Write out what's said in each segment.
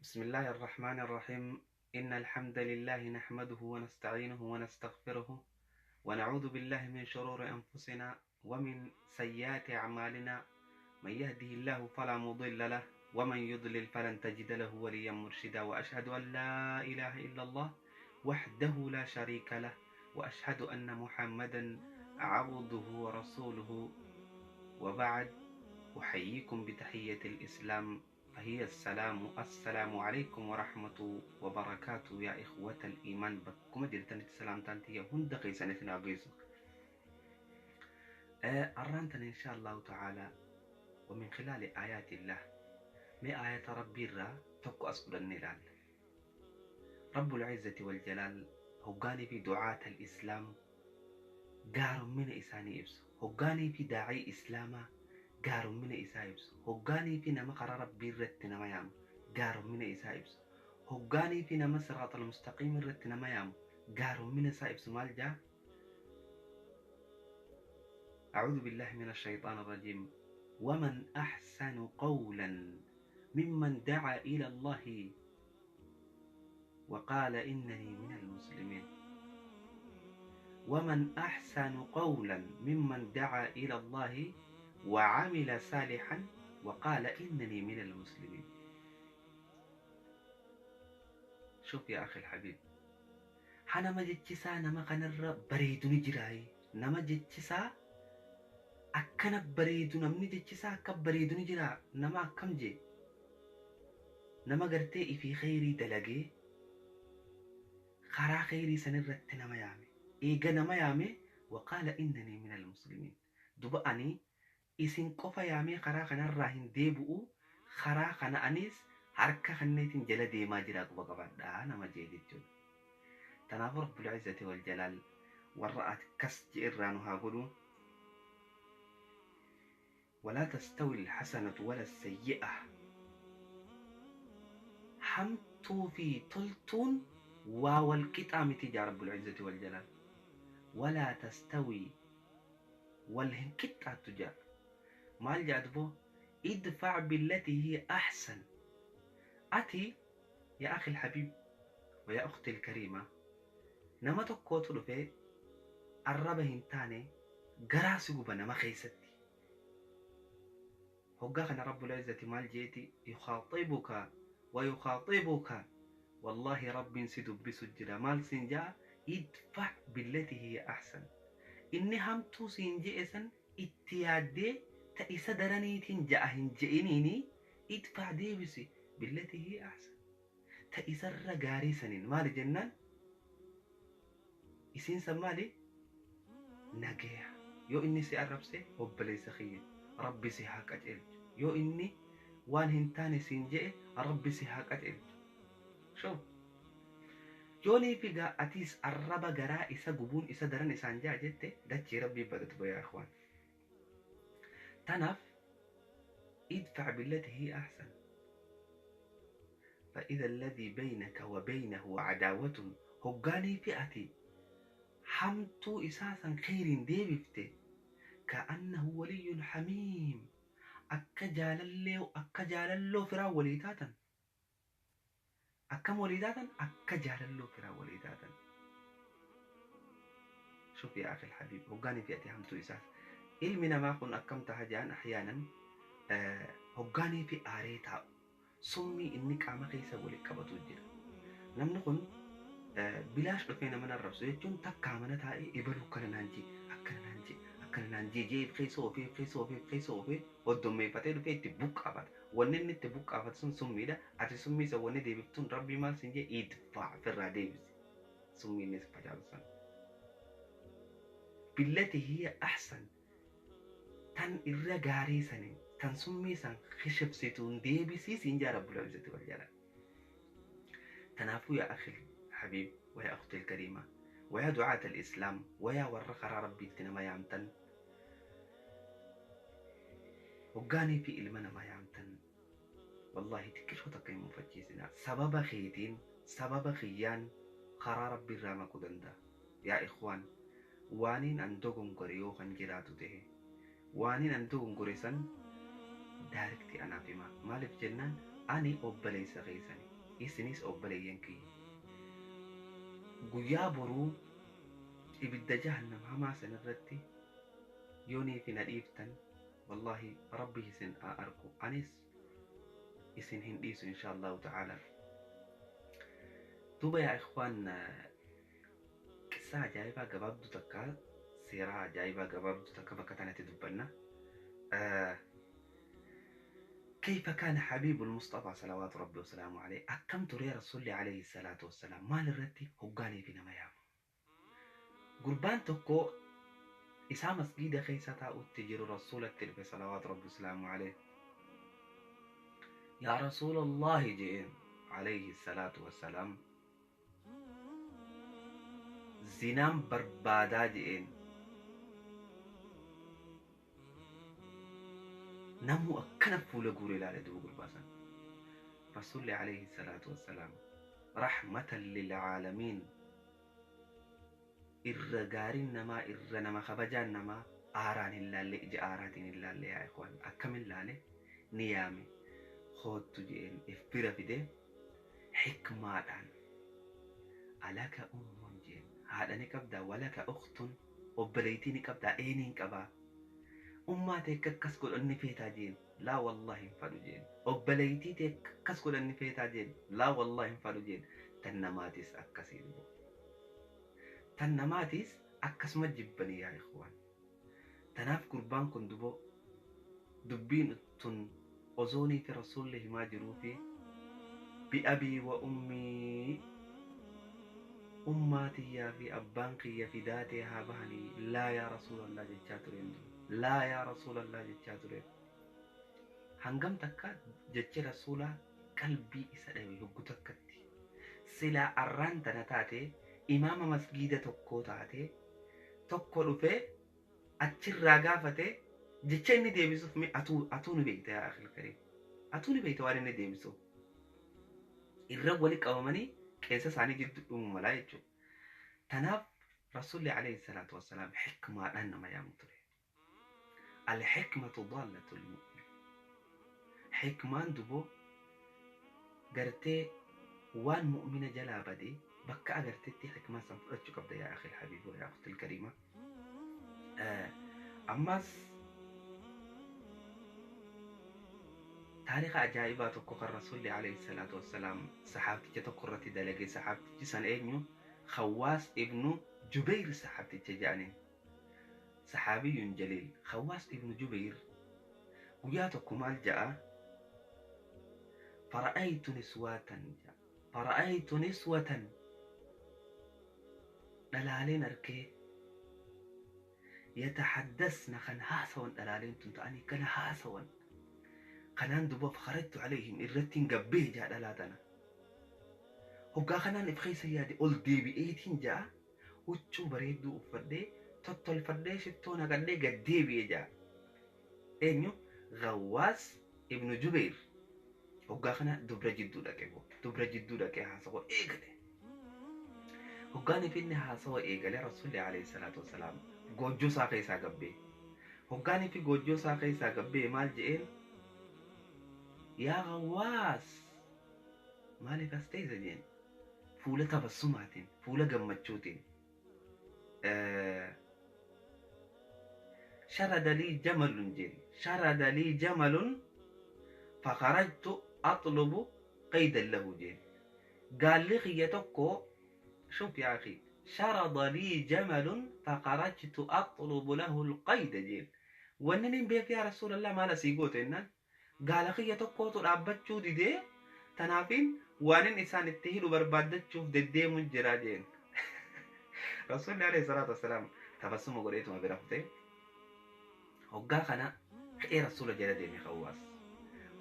بسم الله الرحمن الرحيم. إن الحمد لله نحمده ونستعينه ونستغفره ونعوذ بالله من شرور أنفسنا ومن سيئات أعمالنا. من يهده الله فلا مضل له ومن يضلل فلن تجد له وليا مرشدا. وأشهد أن لا إله إلا الله وحده لا شريك له، وأشهد أن محمدا عبده ورسوله. وبعد، أحييكم بتحية الإسلام، فهي السلام. السلام عليكم ورحمة وبركاته يا إخوة الإيمان. بكم جرتن السلام تانتي هند قيسانتنا قيسو أرانتنا إن شاء الله تعالى. ومن خلال آيات الله، ما آيات ربي را تكو أسقل النلال رب العزة والجلال هقاني في دعاة الإسلام قارن من إساني إبسو، هقاني في داعي إسلاما قارن من إسا إبسو، هقاني في نما قرار ربي رت نما يام قارن من إسا إبسو، هقاني في نما صراط المستقيم رت نما يام قارن من إسا إبسو. مالجا أعوذ بالله من الشيطان الرجيم. ومن أحسن قولا ممن دعا إلى الله وقال إنني من المسلمين. ومن أحسن قولا ممن دعا إلى الله وعمل صالحا وقال إنني من المسلمين. شوف يا أخي الحبيب، حنا ما جتشسا نما قنر بريدو نجراي، نما جتشسا أكنا بريدو، نمني جتشسا أكا بريدو نجرا، نما أكم جي نما قرتي في خيري دلقي خرا خيري سنرت نما يامي إيجا نما يامي وقال إنني من المسلمين. دبأني isin qofa yaamee karaa kanarraa hin deebi'u, karaa kana anis harka kanneetiin jala deemaa jira quba qabadhaa nama jee jechuudha. Kanaafuu Rabbul Izzati wal Jalaal warra akkas jee irraa nu haa godhu. ولا تستوي الحسنة ولا السيئة. hamtuu fi toltuun waa wal qixaa miti jaa Rabbul Izzati wal Jalaal. ولا تستوي wal hin qixxaattu jaa. Maal jedhu ادفع بالتي هي أحسن. أتي يا أخي الحبيب ويا أختي الكريمة، نما tokkootu dhufee arraba hin taane garaa si guba nama keessatti. Hoggaa kana Rabbul Izzati maal jeeti? يخاطبك ويخاطبك. والله ربin si dubbisu jira. Maal siin jaa? ادفع بالتي هي أحسن. Inni hamtuu siin je'e san itti yaaddee ta isa daraniitiin ja'a hin je'iniini idfaa deebisi billati hiya ahsan. Ta isarra gaarii saniin maali jennaan isiin san maali nagaya. Yoo inni si arrabse obboleessa kiyya rabbi si haa qajeelchu. Yoo inni waan hin taane siin je'e rabbi si haa qajeelchu. Shuf yoonii fi gaa atiis arraba garaa isa gubuun isa daran isaan ja'a jette dachee rabbii badatu bayaa ikhwaan. Tanaaf ادفع بالتي هي أحسن فإذا الذي بينك وبينه عداوة. هقاني فئتي حمتو إساسا خير ديبفته كأنه ولي حميم. أكا جالالو أكا جالالو فرا وليتاتا أكم وليتاتا أكا جالالو فرا وليتاتا. شوف يا أخي الحبيب، هقاني فئتي حمتو إساس ilmi namaa kun akkam taha jedhan ahyaanan hoggaanii fi aaree taa'u summii inni qaama keessa walitti qabatu jira. Namni kun bilaash dhufee nama arrabsu jechuun takkaa mana taa'ee ibaluu akkana naan jee akkana naan jee akkana naan jee jee keessa oofee keessa oofee keessa oofee hoddommeeffatee dhufee itti buqqaafata. Wanni inni itti buqqaafatu sun summiidha. Ati summii isa wanni deebiftuun rabbii maal siin jee idfaa ofirraa deebisi. Summii inni facaasu sana. Billati hiya ahsan tan irra gaarii saniin tan summii san kishibsituun deebisii siin jaa Rabbul Izzati wal Jalaal. Kanaafuu yaa akhi الحبيب ويا أختي الكريمة ويا دعاة الإسلام ويا warra karaa rabbiitti nama yaamtan hoggaanii fi ilma namaa yaamtan wallahi xiqqishoo takka hin mufachiisinaa. Sababa keetiin sababa kiyyaan karaa rabbii irraa maquu danda'a. Yaa ikhwaan, waaniin an dogongore yoo kan jiraatu ta'e waaniin an dogongore san daariktii anaaf himaa. Maaliif jennaan Ani obboleessa keessani, isinis obboleeyyan kiyya. Guyyaa boruu ibidda jahannam hamaa san irratti yoonii fi na dhiiftan, wallaahi Rabbi isin haa argu, anis isin hin dhiisu insha Allahu ta'ala. Duuba yaa ikhwaan, qissaa ajaa'ibaa gabaabduu takka, seeraa ajaa'ibaa gabaabduu takka bakka tanatti dubbanna. كيف كان حبيب المصطفى صلوات ربي وسلامه عليه؟ أكم تري رسول عليه الصلاة والسلام مال الرتي هقاني في نميام قربان تكو إسا مسجد خيسة تجر رسول التلف صلوات ربي وسلامه عليه. يا رسول الله جئين عليه الصلاة والسلام، زنام بربادا جئين. نمو أكنا فول قولي لا لدو قرباسا. رسول عليه الصلاة والسلام رحمة للعالمين، إرغارين نما إرنما خبجان نما آران الله اللي إجا آراتين الله اللي يا إخوان أكم الله اللي نيامي خود تجين إفبرا في ده حكمة الآن. ألك أم جين هذا نكبدا، ولك أخت وبليتي نكبدا، إينين كبا أماتي كسكول أني فيتا جين، لا والله انفعلوا جين. أبليتي كسكول أني فيتا جين، لا والله انفعلوا جين. تنماتيس أكسين بو، تنماتيس أكس ما جبني يا إخوان. تناف قربان كن دبو دبين تن أزوني في رسول الله ما جروفي بأبي وأمي أماتي يا في أبانقي يا في ذاتي هابهني، لا يا رسول الله جتشاترين، لا يا رسول الله جتشاترين. هنقم تكا جتش رسولا قلبي إسألوي هقو تكتي سلا أران تنتاتي إمام مسجد تكو تاتي تكو رفي أتشر راقافتي جتشيني ديبسوف مي أتوني بيتا يا أخي الكريم، أتوني بيتا وارني ديبسوف الرب أومني كيسا ساني جد أم ملايتشو. تناف رسول عليه الصلاة والسلام حكمة أن ما يمطري الحكمة ضالة المؤمن. حكمان دبو قرتي وان مؤمنة جلا بدي بكا قرتي حكمة سنفرتشو قبل يا أخي الحبيب ويا أختي الكريمة. أماس تاريخ أجايبات وكوك الرسول عليه الصلاة والسلام صحابتي تقرتي دلقي صحابتي سن إنيو خواس ابن جبير صحابتي تجاني صحابي جليل خواس ابن جبير وياتكم جاء فرأيت نسوة جاء فرأيت نسوة دلالين أركي يتحدثن خن هاسون دلالين تنتعني كلا هاسون خنان دبا فخرجت عليهم الرتين قبيه جاء دلاتنا هقا خنان إفخي سيادي قل دي بي ايتين جاء وچو بريدو أفردي تطل فردي شتونا قدي قد دي بي جاء إنيو غواس ابن جبير هقا خنا دبرا جدو لكي دبرا جدو لكي هاسو إيقلي هقاني فيني هاسو إيقلي رسول عليه الصلاة والسلام goojjoo isaa keessaa gabbee hoggaanii fi goojjoo isaa keessaa gabbee maal je'een yaa Gawwaas maaliif as teessa jeen fuula tabassumaatiin fuula gammachuutiin sharada lii jamalun jeen sharada lii jamalun fakharajtu atlubu qaydan lahu jeen gaalli kiyya tokko shuf yaa akhi شرد لي جمل فخرجت أطلب له القيد جيل ونن بيك يا رسول الله ما لسيقوت إنن قال أخي تقوت الأبتشو دي دي تنافين وانن إنسان التهيل وبربادت شوف دي دي مجرى جيل رسول الله عليه الصلاة والسلام تبسم قريت ما برفتي هقا خنا خي رسول جل ديمي خواس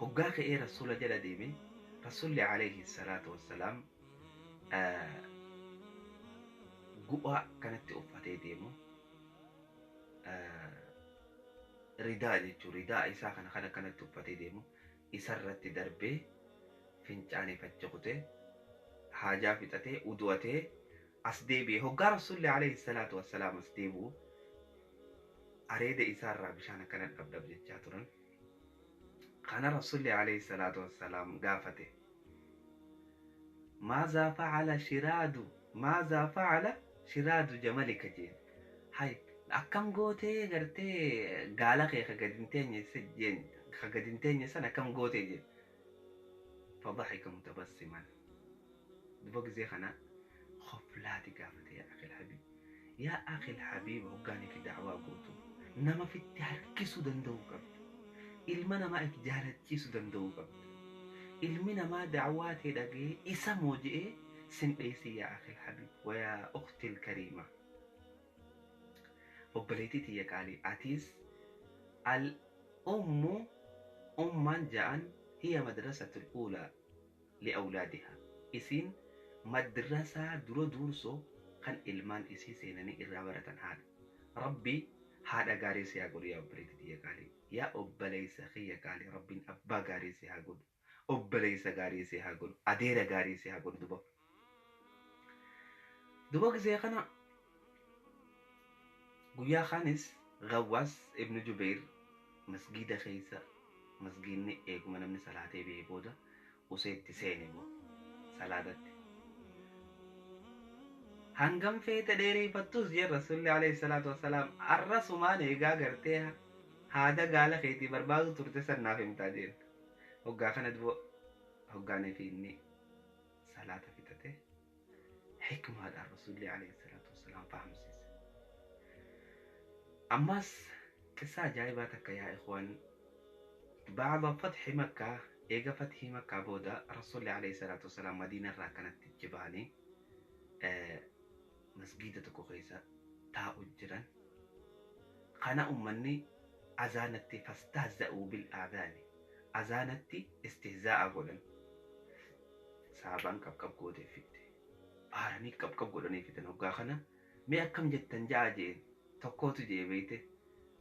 هقا خي رسول جل ديمي رسول الله عليه الصلاة والسلام gu'aa kanatti uffatee deemu ridaa jechuun ridaa isaa kana kana kanatti uffatee deemu isarratti darbee fincaanii faccaqutee haajaa fixatee udu'atee as deebi'e hoggaa rasuulli alayhi salaatu wassalaam as deebi'u areeda isaarraa bishaan akkana dhabdhab jechaa turan Kana Rasuulli alayhi salaatu wassalaam gaafate. Maazaa facala shiraadu, maazaa facala shiraadu jamalika jeen. Hay, akkam gootee gartee gaala kee ka gad hin teenye jeen, ka gad hin teenye san akkam gootee jeen. Fadahika mutabassiman. Duba gizee kana khoflaati gaafate yaa akhil habiib. Yaa akhil habiib, hoggaanii fi da'waa gootu nama fitti harkisuu danda'uu qabda. Ilma namaa if jaalachiisuu danda'uu qabda. Ilmi namaa da'waa tee dhaga'ee isa moo je'ee sin dheessi yaa akhil habiib wa yaa ukhtil kariima. Obboleettii tiyya qaalii, atiis al ummu ummaan ja'an hiya madrasatul uulaa li awlaadiha. Isiin madrasaa dura duursoo kan ilmaan isii seenanii irraa baratan haadha. Rabbi haadha gaarii si haa godhu yaa obboleettii tiyya qaalii. Yaa obboleessa kiyya qaalii, Rabbiin abbaa gaarii si haa godhu. Obboleessa gaarii si haa godhu. Adeera gaarii si haa godhu duba. Duba gisee kana guyyaa kaanis Gawwaas ibnu Jubeer masgiida keessa, masgiidni eeguma namni salaatee ba'ee booda useetti seene moo salaatatti. Hangam feete dheereeffattus jeen Rasuulli alayhi salaatu wassalaam, arra sumaan eegaa gartee haada gaala keetii barbaadu turte san naaf himtaa jeen. Hoggaa kana duba hoggaanii fi inni salaata fixate hikmaadhaan Rasuulli alayhi salaatu wassalaam fahamsiise. Ammas qissa ajaa'ibaa takka yaa ikhwaan, ba'da fathi Makkaa, eega fathii Makkaa booda Rasuulli alayhi salaatu wassalaam Madiina irraa akkanatti ichi bahanii masgiida tokko keessa taa'u jiran. Kana ummanni azaanatti fastahza'uu bil aadaani, azaanatti istihzaa'a godhan. Sahabaan qabqab gootee fidde. Faaranii qabqab godhanii fidan. Hoggaa kana mee akkam jettan ja'a jeen. Tokkootu jee beeyte,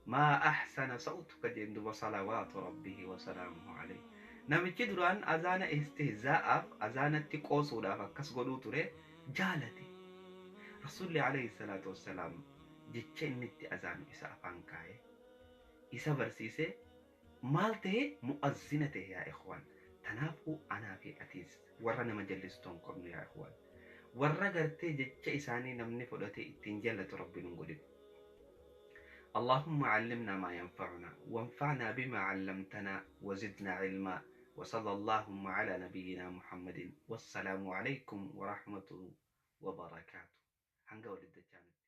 maa ahsana sawtuka jeen. Duba salawaatu rabbihi wa salaamuhu alayhi. Namichi duraan azaana istihzaa'aaf, azaanatti qoosuudhaaf akkas godhuu ture jaalate. Rasuulli alayhi salaatu wassalaam jecha inni itti azaanu isa afaan kaa'e, isa barsiise. Maal ta'e? Mu'azzina ta'e yaa ikhwaan. Tanaafuu anaa fi atiis warra nama jallisu ta'uu hin qabnu yaa ikhwaan. Warra gartee jecha isaanii namni fudhatee ittiin jallatu Rabbi nun godhin. اللهم علمنا ما ينفعنا وانفعنا بما علمتنا وزدنا علما، وصلى اللهم على نبينا محمد، والسلام عليكم ورحمة وبركاته. Hanga walitti dachaanitti.